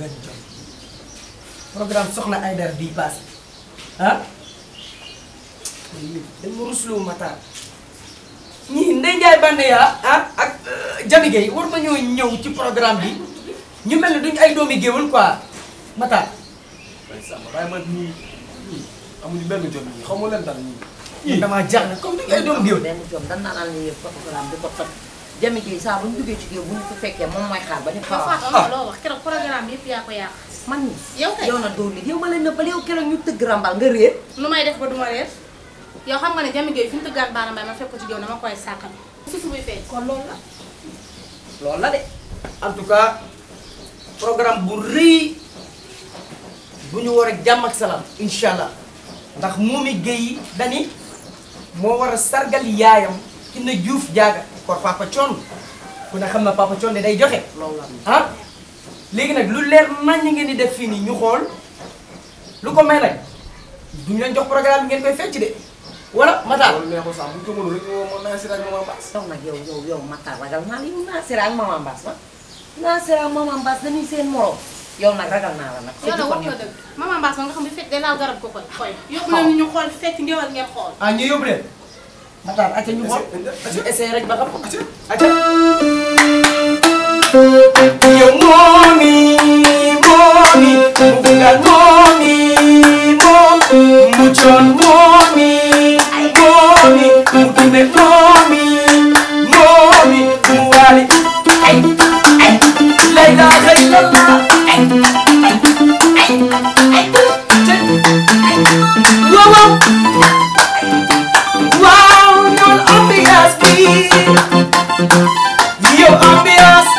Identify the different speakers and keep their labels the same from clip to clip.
Speaker 1: nag jom programme soxna Aïdara bii passé ah dama rusloo Matar ñii Ndeye Ndiaye Bandeya ah ak Jami Gueye war nañoo ñëw ci programme bi ñu mel ne duñ ay doomi géwël quoi Matar.
Speaker 2: waaye Samba waaye man ñii amuñu benn jom ñii xaw ma leen dara ñii.
Speaker 1: damaa jaaxle comme duñ ay doomi géwël.
Speaker 3: benn jom dañ naan ni programme di ko toj Jami Gueye saa bu ñu duggee ci géew bu ñu ko fekkee moom mooy xaar ba ñu xaar.
Speaker 4: Fatou am na loo wax keroog programme yëpp yaa ko yàq.
Speaker 3: man mii
Speaker 4: yow kay
Speaker 3: yow na dóor li yow ma leen nëbbal yow keroog ñu tëgg rambal nga réer.
Speaker 4: nu may def ba duma reer yow xam nga ne Jami Gueye fi ñu tëggaat baana mbay ma fekk ko ci géew dama koy sàkkal susu buy fee
Speaker 3: kon loolu la loolu la de.
Speaker 1: en tout cas programme bu rëy bu ñu war a jàmm ak salaam incha allah ndax Momy Gueye dani moo war a sargal yaayam ki na Diouf jaaga kor Papa Thione ku ne xam na Papa Thione day joxe.
Speaker 3: loolu la
Speaker 1: ah léegi nag lu leer nañ ñi ngeen di def fii nii ñu xool lu ko may nag duñu leen jox programme bi ngeen koy fecc de wala Matar.
Speaker 2: loolu neexul sax bu ñu ko mënul rek mën naa si rek Maman Bass.
Speaker 3: taw nag yow Matar ragal naa yow Nasira ak Maman Bass ma Nasira ak Maman Bass dañuy seen morom yow nag ragal naa la nag.
Speaker 4: yow nag wax nga dëgg Maman Bass nga xam ne fekk day laal garab ko koy yóbbu leen ñu xool fekk ngéwal ngeen xool
Speaker 1: ah ñu yóbbu leen Matar acca ñu xool ñu essayé rek ba xam acca yow Momy mu bungal Momy mu coon Momy mu dunde Momy mu waali ay lay laa xëy la waaw waaw ñoon ambiance bi yow ambiance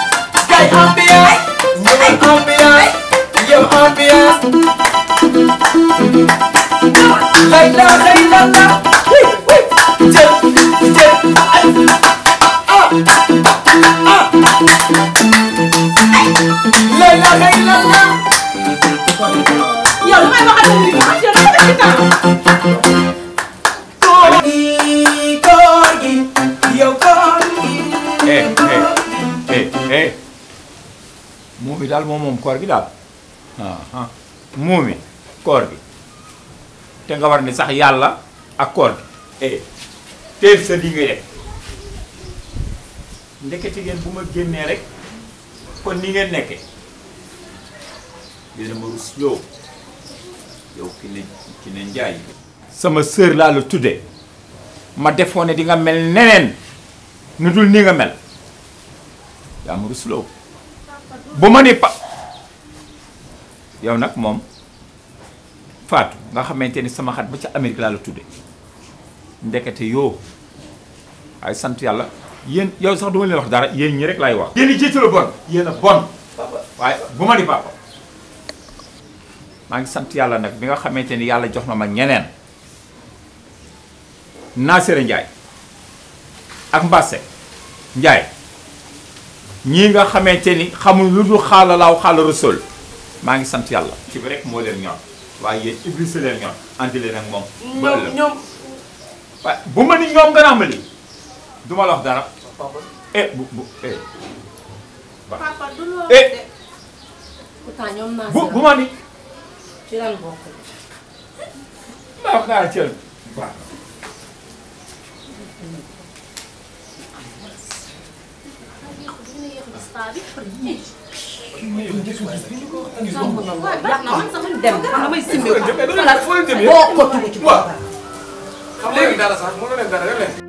Speaker 1: kay ambiance ñoon ambiance yow ambiance lay la xëy la jël lay la xëy la
Speaker 4: yow lu may waxal ni yow dafa def ci temps
Speaker 1: koor gi yow koor gi
Speaker 5: Momy daal moom koor gi daal Momy koor gi te nga war ni sax yàlla ak koor gi teel sa li ngay def ndekete ngeen bu ma génnee rek kon ni ngeen nekke dina ma rus yow ki ne njaay sama sœur laa la tudde ma defoon ne di nga mel neneen nu dul ni nga mel yaa ma rus loo bu ma ni yow nag moom Fatou nga xamante ni sama xat ba ca Amérique laa la tudde ndekete yoo ay sant yàlla yéen yow sax duma leen wax dara yéen ñi rek laay wax yéen i jiitu la bon yéen a bon waaye bu ma ni papa maa ngi sant yàlla nag bi nga xamante ni yàlla jox na ma ñeneen Nasira Ndiaye ak Mbasse Ndiaye ñii nga xamante ni xamul lu dul xaala laaw xaala rasul maa ngi sant yàlla ci bi rek moo leen ñor waaye yéen Iblis leen ñor andi leen ak moom ba ëllëg
Speaker 1: ñoom
Speaker 5: waaye bu ma ni ñoom nga naa ma lii du ma la wax dara
Speaker 4: papa du loolu
Speaker 5: de
Speaker 3: pourtant ñoom naa
Speaker 5: bu ma ni
Speaker 3: ci lan bokk
Speaker 5: maa wax naa cël waaw
Speaker 3: dem damay simbi
Speaker 2: foo leen demee
Speaker 3: boo ko tudd ci
Speaker 2: waaw xam léegi dara sax mënu leen dara rek leen